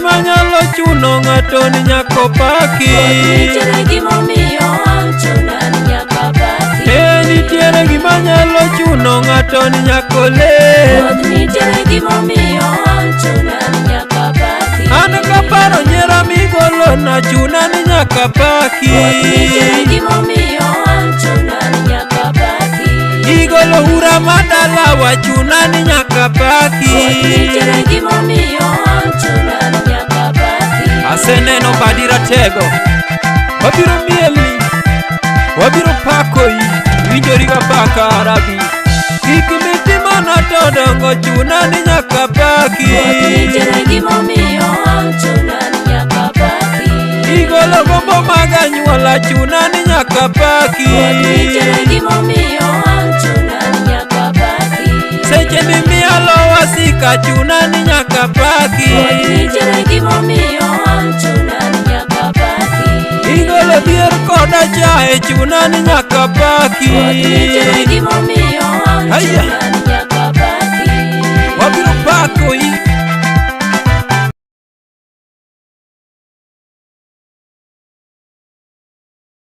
gima nyalo chuno ng'ato ni nyaka opaki. Nitiere gimomiyo an chuna ni nyaka paki. Eh, nitiere gima nyalo chuno ng'ato ni nyaka olem. Ruoth, nitiere gimomiyo an chuna ni nyaka paki. An kaparo nyiera migolona chuna ni nyaka paki. Ruoth, nitiere gimomiyo an chuna ni nyaka paki. Igolo ura madalawa chuna ni nyaka paki. Ruoth, nitiere gimomiyo an chuna ni nyaka paki. Aseneno badi ratego, wabiro mieli, wabiro pakoi, winjori ga paka rabi. Gik mitimona to dongo chuna ni nyaka paki. Ruoth, nitiere gimomiyo an chuna ni nyaka paki. Igolo gombo mag anyuola chuna ni nyaka paki. Ruoth, nitiere gimomiyo an chuna ni nyaka paki. Seche mimiya lowa sika chuna ni nyaka paki. Ruoth, nitiere gimomiyo an chuna ni nyaka paki. Igolo dhier koda chae chuna ni nyaka paki. Ruoth, nitiere gimomiyo an Aya. chuna ni nyaka paki.